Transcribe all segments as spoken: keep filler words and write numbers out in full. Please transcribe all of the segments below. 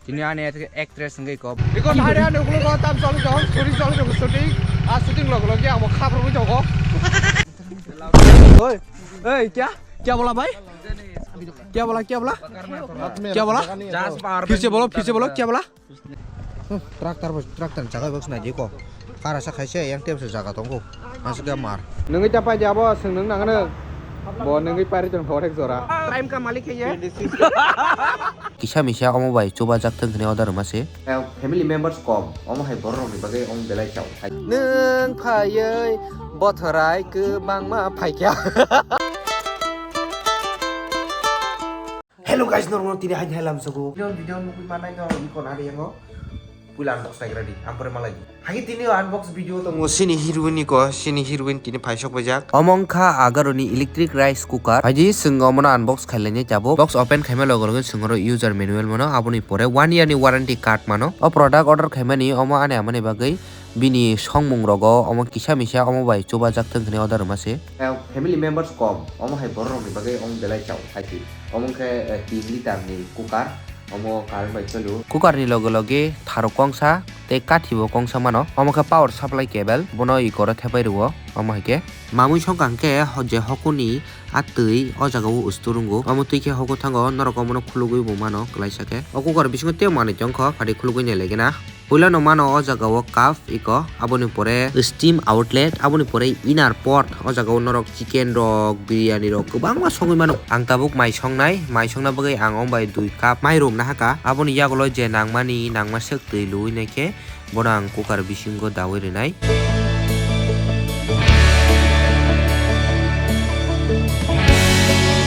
Tini ani actress wngwi kok. Iko nari ani ulo ko tam choli jong, shooting choli jong, shooting. A shooting log log ya mo khabar wi jogo. Oi, ei, kya? Kya bola bhai? Kya bola, kya bola? Kya bola? Phir se bolo, phir se bolo, kya bola? Hmm, tractor bo, tractor ni chakha box nai di ko. Kara sa khaise yang tem se jaga tongo. Asuk ya mar. Nungwi ta pai di abo, sung nung nang nung. Bo nungwi pari tong thorek jora. Time ka malik hai ye. Kisa misa omo bai chubajak thung hwnwi order rwma se. Eh, family members kom, omo hai borok rokni bagwi omo belai chao. Nwng phaiwi bothorai kwbangma phaikha. Hello guys, norok tini hai hai lam sugo. Video, video nugwi manai no iko na de yango. Puila unbox naigra di, ampore malai di. Hai tini unbox video tongo sini heroine ko, sini heroine tini phaisok bajak. Omo wngkha Agaroni electric rice cooker. Phaidi swng omono unbox khailani tabuk. Box open khaima logo logo swng oro user manual mano, aboni pore one year ni warranty card mano. O product order khaimani omo ani amani bagwi bini songmung rogo omo kisa misa omo bai chubajak thung hwnwi order rwma se. Eh, family members kom, omo hai borok rokni bagwi omo belai chao hai se. Omo wngkhe, eh, tin liter ni cooker, omo current bai choli o. Cooker ni loge loge tharo kongsa tei kathi bo kongsa mano. Omo khe power supply cable, bono ikoro thepai rwo. Omo hai khe mamui songkha hwnkhe ho-, je hokuni a twi o jaga o usturungo. Omo twi khe hoku thango, norok omono khulugwi bo mano klaisa khe. O cooker bisingo tei manwi tongkho, phadi khulugwi nai laigena. Puila no mano o jaga o cup iko, aboni pore steam outlet, aboni pore inner pot, o jaga o norok chicken rok, biryani rok kwbangma songwi mano. Ang tabuk mai songnai, mai songna bagwi ang omo bai dui cup mai rum nahaka, aboni yagulo je nangmani nangma swk twi lui naikhe bono ang cooker bisingo dawi rinai.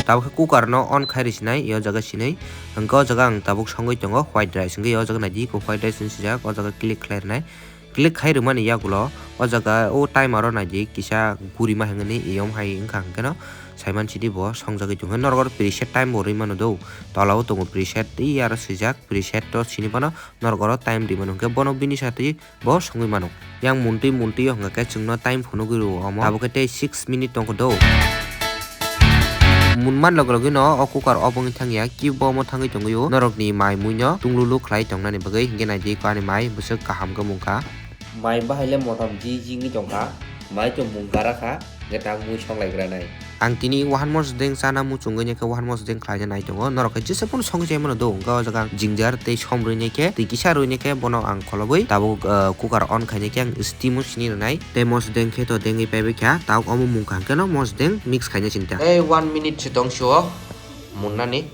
Tabuk khe cooker no on khai risinai, o jaga sinai. Hwnkhe o jaga ang tabuk songwi tongo white rice, hwnkhe o jaga naidi iko white rice hinwi swijak, o jaga click khlai rwnai. Click khai rwmani yagulo o jaga o timer o naidi kisa gurima hinwi eyom hai wngkha, hwnkhe no saiman sidi bo songjagwi tongkha. Norok oro preset time bo rwi mano do, tola o tongo preset, tei aro swijak preset o sini phano norok oro time rwi mano, hwnkhe bono bini satwi bo songwi mano. Yang muntwi muntwi o hwnka khe chwngno time phunugwi rwo omo. Abo khe tei six minute tongkha do. Munman log logino o cooker off wngwi thangya, kibo omo thangwi tongwi o. Norokni mai muino tunglulu khlai tongnani bagwi, hwnkhe naidi ko ani mai bwswk kaham khe mungkha. Mai bahai le motom ji ji wngwi tongkha, mai to mung gara kha. Hwnkhe tang mui songlai granai. Ang tini wahan mosdeng chana muchungwi naikhe wahan mosdeng khlaina nai tongo. Norok khe jesa phano songwi chai mano do. Hwnkhe o jaga ang ginger tei som rwi naikhe, twi kisa rwi naikhe bono ang kholobwi tabuk, ah, cooker on khai naikhe ang steam o sini rwnai. Tei mosdeng khe to dengwi paibai kha. Tabuk omo mungkha hwnkhe no mosdeng mix khaina sinta. Ei one minute se tong sio munnani.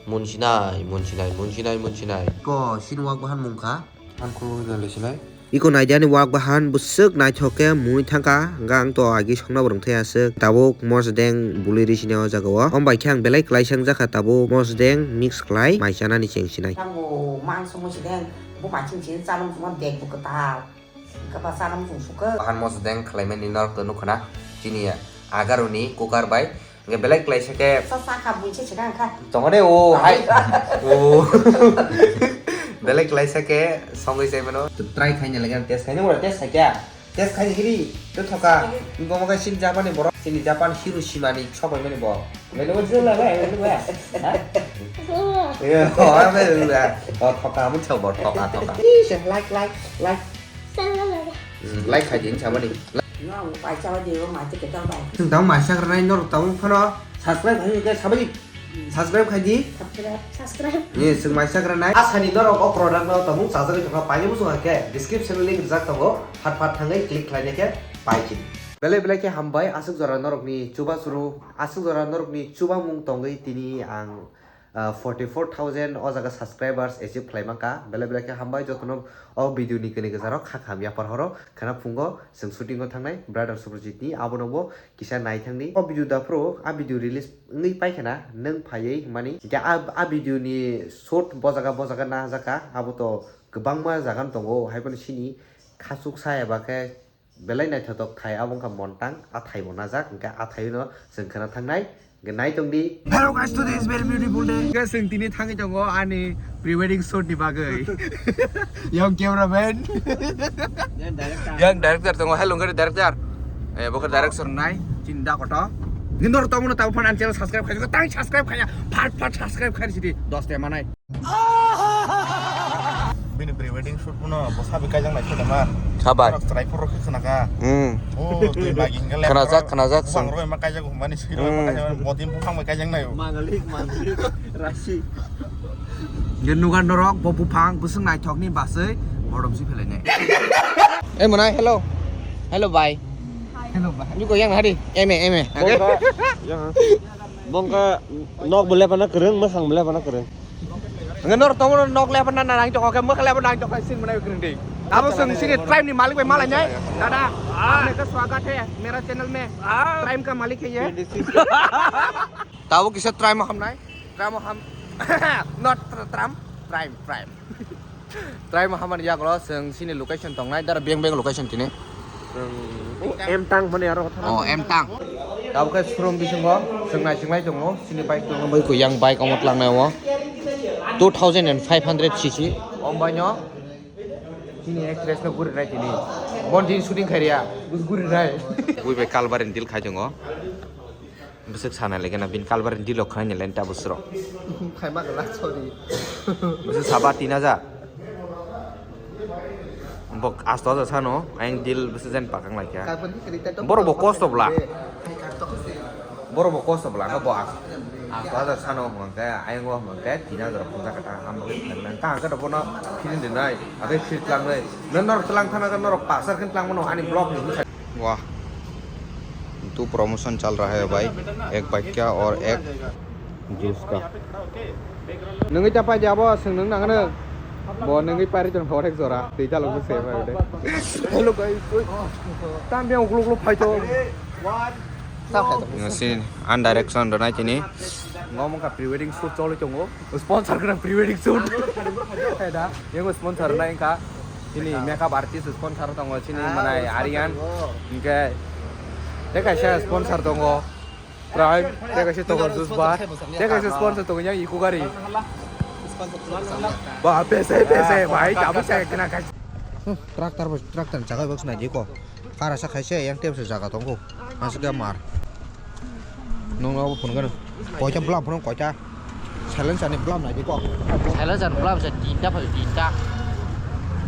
Munsinai, munsinai, munsinai, munsinai. Ko sini wak bahan mungkha. Ang khulugwi rw lisinai. Iko naidi ani wak bahan bwswk naithok khe mui thangkha, hwnkhe ang to agi songna bo rwngthai aswk. Tabuk mosdeng bului risini o jaga o. Om bai khe ang belai klaisa wngjakha tabuk mosdeng mix khlai mai chanani chengsinai. Tango mangso mosdeng bo machine chin chalung chuma bag bo kwtal. Kapa chalung chung sukha. Bahan mosdeng khlaimani norok to nukhuna. Chini agaroni cooker bai. Hwnkhe belai klaisa khe. Sa sa kha buicha se kha kha. Tongo de o hai. O. Belai klaisa khe songwi chai mano. Try khaina lagi test khaina ora test khaikya. Test khaini hiri to thoka. Ingo mo khe sin Japan ni borok. Sini Japan Hiroshima ni sobai mani bo. Melo jela bai melo ba. Ha? Iya, oh, apa ya? Oh, thoka mun chau bo thoka thoka. Like like like. Hmm, like khai din sabani. No, paisa ba deo, ma te ketal bai. Tang mai sakranai nor tang phano subscribe khai ke sabani. Subscribe khai di. Subscribe, subscribe. Ye, sung mai sakranai. Asani norok o product no tabuk sajagwi tongkha paini muchung ke description link rijak tongo. Phat phat thangwi click khlaina khe pai chin. Belai belai khe hambai aswk jora norokni chuba churu, aswk jora norokni chuba mung tongwi tini ang ah, forty four thousand o jaga subscribers achieve khlai mankha. Belai belai khe hambai jotono o video ni kwnwi gwsarok kha kham yapar horo khana phungo chwng shooting o thangnai brother Subrajit ni, abono bo kisa nai thangni. O video da phuru a video release wngwi paikhana nwng phaiwi hwnmani, hwnkhe a, a video ni shot bo jaga bo jaga na jakha, abo to kwbangma jaga no tongo, haiphano chini khachuksa eba khe Belai naithotok thai abo wngkha montang, a thai bo najak, hwnkhe a thai no chwng khna thangnai, hwnkhe nai tong di. Hello guys, today is very beautiful day. Guys, chwng tini thangwi tongo ani pre-wedding shoot ni bagwi. Yang cameraman. Yang director. Yang director tongo, hello, hwnkhe director. Eh, bo khe director nai, chini da koto. Nindor tongmano tabo phano ani channel subscribe khai, tang subscribe khaya, phat phat subscribe khai sidi, dos ta manai. Pre-wedding shoot puno bo sabi kaijak nai sode ma. Sabai. Norok chwrai phuru khe khna kha. Hmm. Oh, twi bagi hingka le. Khna jak, khna jak, bang roi ma kaijak humani sui roi ma kaijak, bodin buphang bai kaijak nai. Mangalik, mangalik, rasi. Ye nugan norok bo buphang bwswng naithokni baswi bodom si phelainai. Eh, mwnai, hello. Hello, bye. Hello, bye. Ni ko yang hari? Eme, eme. Bongka, yang. Bongka nok bele pana kereng, masang bele pana kereng. Ngenor tomo nok le pana nang toko ke mokle pana nang toko sin mwnai kereng dei. Abo sing sini tribe ni malik bai malai nai. Dada, aapne ka swagat hai mera channel mein. Tribe ka malik hai ye. Tabo kisa tribe mo hamnai. Tribe mo ham. Not tr-, tram. Tribe, tribe. Tribe mo hamani yagulo sing sini location tongnai. Dara beng beng location tini. Em tang mani aro. Oh, em tang. Tabo khe showroom bisingo sing nai singlai tongo. Sini bike tongo, bai ko yang bike omo tlang nai o. Two thousand and five hundred C C. Om bai no. Sini actress no guri nai tini. Bon din shooting khai ria. Gus guri nai. Ui bai kalbar in deal khai tongo. Bwswk sana lege na bini kalbar dilo khwnaini lenta bwswrok. Khaima gala, sorry. Bwswk saba tin hajar. Bok asto hajar sano, ayang dil bwswk jen pakang laikha. Borok bo kosto bwla. Borok bo kosto bwla, no bo as-, asto hajar sano hwnkhe, ayang o hwnkhe tin hajar phunjak kha ta, ang bo khe khaimani. Kaham khe bono film rinai, abo film tlangnai. Norok tlang thana khe norok pasar khe tlang mano ani vlog ni bwsai. वाह, दो प्रमोशन चल रहा है भाई, एक बाइक का और एक जूस का। Nungwi ta pai di abo, swng nung nang nung. Bo nungwi pari tong hor ek jora, twi ta lok se pai de. Hello guys, oi. Tam biang ukluk ukluk phai to. Tam phai to. Sin an direction do nai tini. Ngom ka pre wedding shoot choli tongo. Sponsor kana pre wedding shoot. Hai da, yang sponsor na engka. Chini makeup artist sponsor tongo, chini manai Aryan. Hingke tei kaisa sponsor tongo, Prime, tei kaisa tongo Juice Bar, tei kaisa sponsor tongo yang Eco gari. Ba, pese, pese, bai, tabuk saya kena kaisa. Tractor bo, tractor ni jaga box nai di ko. Kara sa khaise yang tep se jaga tongo. Asuk ya mar. Nung no phone gano. Koita blam phone koita. Silencer ni blam nai di ko. Silencer ni blam se tinta phai tinta.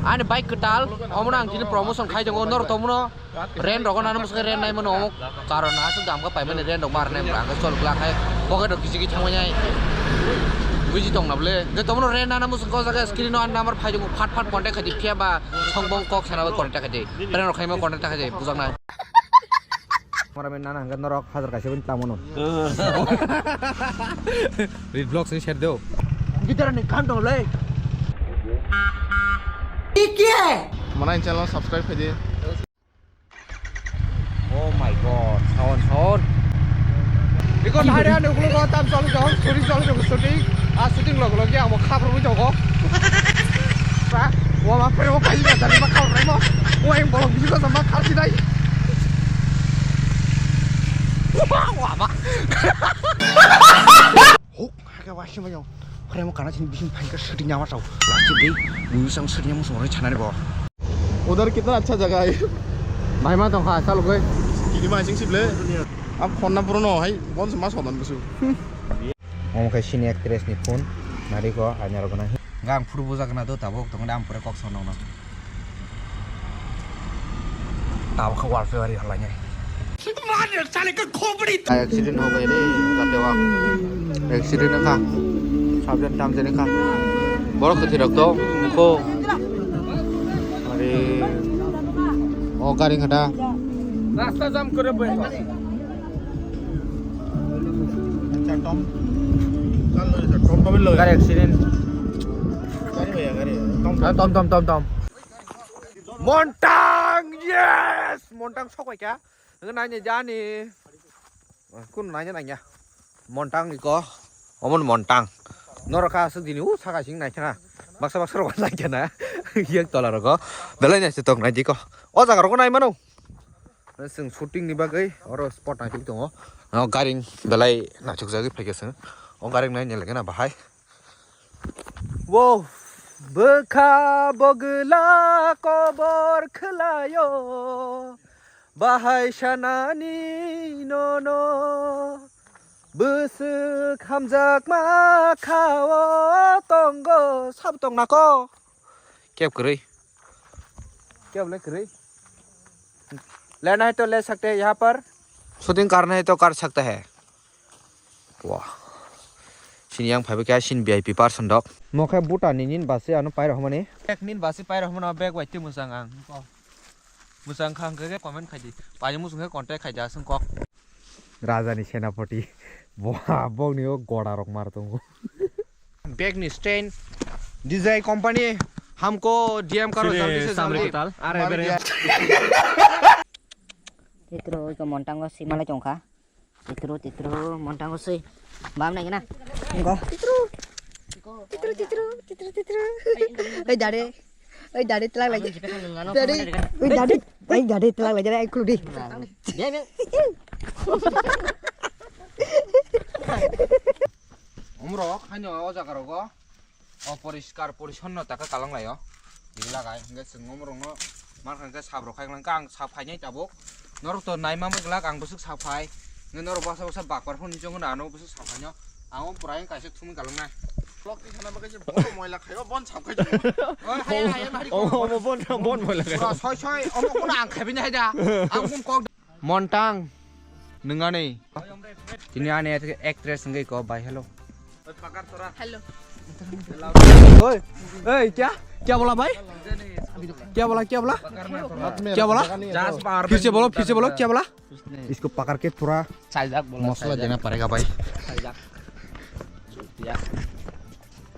Ani bike kwtal, omo nang tini promotion khai tongo, nor tomo no. Ren rogo nana musuke ren nai mano omo. Karon asuk dam ka pai mani ren rok mar nai mra ka chol gla khai. Pocket rok kisi ki thangmai nai. Buji tong na ble. Ge tomo no ren nana musuk ko jaga screen no an number phai tongo, phat phat contact khai di phiya ba. Songbong kok sana bai contact khai di. Prank rok khaima contact khai di, bujak nai. Mora men nana hangga norok hajar kaisa bin tamo no. Read blog sini share do. Gitar ni kan dong le. Mana channel subscribe khai di. Oh my God, sound, sound. Iko nahari ani uklo ko tam choli jong, shooting choli jong, shooting. Ah, shooting log log ya, amo khap rwi jong ko. Ba, wa ma pre mo kai ba dari ma khap rwi mo. Wa yang bolong bisi ko sama khap sidai. Wa, wa ma. Hok, hake wa sima jong. Pre mo kana sini bisin phain ka shooting ya ma tau. Last day, wi sang shooting ya mo song rwi chanani bo. उधर कितना अच्छा जगह है। Bahai ma tongkha, chalo goi. Kini ma sing sible. Am phone number no hai, bon ma sodan busu. Omo khai sini actress ni phone, nari ko, anyar gona. Gang phuru bujak na do tabok tong dam pore kok sono na. Tabok kha wallpaper ri halai nai. Accident ho gai re, jate wa. Accident kha. Sabjan tam jani kha. Borok kwthwi rok to, ko. Are. O gari khata. Rasta jam kore bai. Gari accident. Ah, tom, tom, tom, tom. Montang, yes! Montang sok bai kha. Nang nai jani. Kun nai nang ya. Montang iko. Omon montang. Norok kha aswk dini u saka sing nai khana. Baksa baksa rok nai khana. Yak tola rok. Belai nai se tok nai diko. O jaga rok nai mano. Chwng shooting ni bagwi oro spot nai tongo. O garing belai naichuk jagwi phaikha chwng. O garing nai nai lagena bahai. Wo bwkha bogwla kobor khwlaio, bahai sanani nono bwswk hamjakma kha o tongo sabo tongna ko. Keb kwrwi. Keb le kwrwi. Lena hai to le sakte hai yaha par. Shooting karna hai to kar sakta hai. Wah. Sini yang phaibai khe sini V I P person dok. Mo khe Bhutan ni nin basi ano pai rohmani. Ek nin basi pai rohmano bag bai twi mwsang ang. Mwsang khang khe comment khai di. Pai mwsang khe contact khai di aswng kok. Raja ni senapati. Wah, bok ni o goda rok mar tongo. Bag ni stand. D J I company. Hamko D M karo jaldi se jaldi. Are bere. Titro oi ko montango simalai tongkha. Titru, titru, montango sui. Bam nai gana. Go. Titru. Titru, titru, titru, titru. Oi, dade. Oi, dade, telang lagi. Dade. Oi, dade. Oi, dade, telang lagi. Ai, khuludi. Dia, dia. Umrok, hanyo, o jaga rogo. O poriskar porisonno taka kalang laio. Diglagai hingke chwng omorokno mankha hingke sap rok khai klang kha ang sap khainai tabuk. Norok to naima mui glak ang bwswk sap khai. Hingke norok bwsa bwsa bakpar phone ni chongo na ano bwswk sap khainai. Ang o pura ang kaisa thumui kalang nai. Vlog ni sana bagwi je bono moila khaio bon sap khai. Oi, hai, hai, hai, hai, Omo, omo bon, bon moila khaio. Soi, soi, omo kuno ang khaibini hai da. Ang kun kok. Montang, nungani. Tini ani actress ngai ko bai hello. Hello. ओए, ओए, क्या? क्या बोला भाई? क्या बोला, क्या बोला? क्या बोला? फिर से बोलो, फिर से बोलो, क्या बोला? इसको पकड़ के थोड़ा मसाला देना पड़ेगा भाई।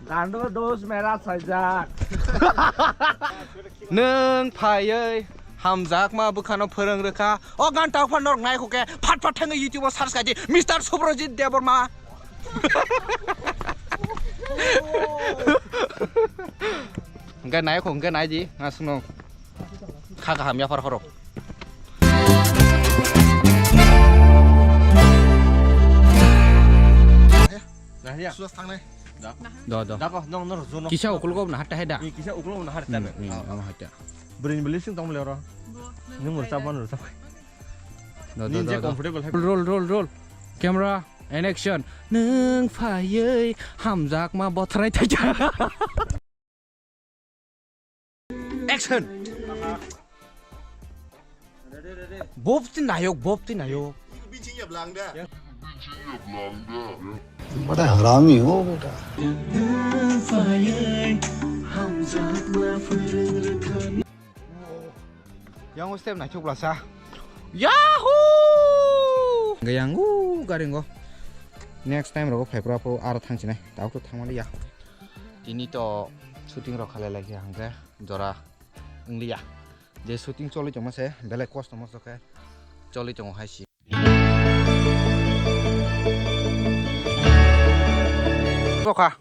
Gando dos mera sajak. Nwng phaiwi hamjakma bwkhano phwrwng rwkha. O gan tao phano norok nai kho khe phat phat thangwi YouTube o search khai di Mister Subrojit Debbarma. Hwnkhe nai kho, hwnkhe nai di, aswkno kha kaham yaphar horok. Nahya. Sudah tangnai. Do, do. Dako, nong, nong, jono. Kisa ukulgo na hatta heda. Ni kisa ukulgo na hatta. Hmm, hmm, ama hatta. Bring beli sing tong beli oro. Nung rwchap, nung rwchap. Do, do, do, do. Comfortable hai. Roll, roll, roll. Camera and action. Nwng phaiwi hamjakma bothrai thaija. Action. Bob ti nayok, Bob ti nayok. बड़ा हरामी हो बेटा। Yang step naithok blasa. Yahoo! Gayang u garingo. Next time rogo phaipra pho aro thangsinai. Tao to thangmani ya. Tini to shooting rok khalai lai khe hangke jora wngliya. Je shooting choli tongma se belai kosto mosto khe choli tongo hai si. Pokha.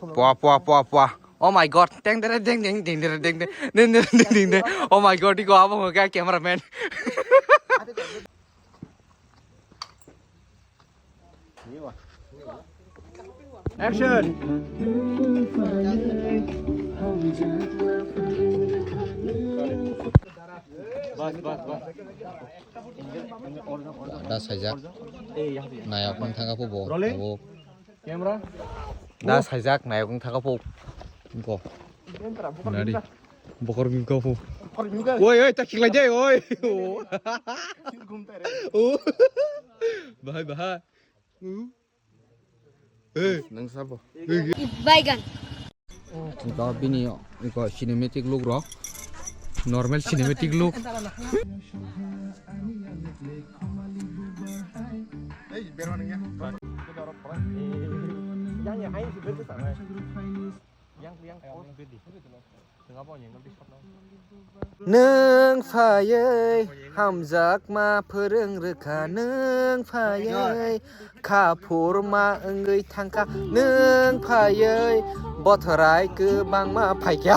Pua, pua, pua, pua. Oh my God. Teng dere deng deng deng dere deng deng. Deng dere deng deng deng. Oh my God, iko abo hwnkha cameraman. Action. Bas, bas, bas. Da saijak. Nayok wng thangkha pho bo. Rolling. Tabuk. Camera. Da saijak nayok wng thangkha pho. Go. Nari. Bokor wng kha pho. Oi, oi, ta khiklai jai, oi. Oh. Bahai, bahai. Hey. Nang sabo. Baigan. Iko bini iko cinematic look ro. Normal cinematic look. Nwng phaiwi hamjakma phwrwng rwkha, nwng phaiwi kha phurma wngwi thangkha, nwng phaiwi bothrai kwbangma phaikha.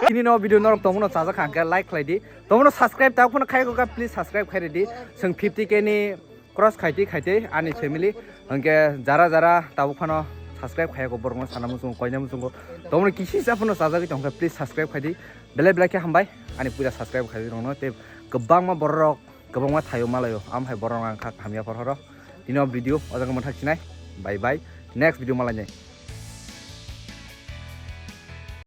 Tini no video norok tongmano chajak kha hwnkhe like khlai di, tongmano subscribe tak phano khai kha, please subscribe khai ridi, chwng fifty K ni cross khaitwi khaitwi ani family hwnkhe jara jara tabuk phano subscribe khaiya kho borokno sana muchungo koina muchungo tongmani kisi sa phano chajagwi tongkha please subscribe khaidi belai belai khe hambai ani puila subscribe khaidi rokno tei kwbangma borok kwbangma thaio malaio am hai borok ang kha hamya porhoro tino video o jaga mwthak sinai bye bye next video malainai.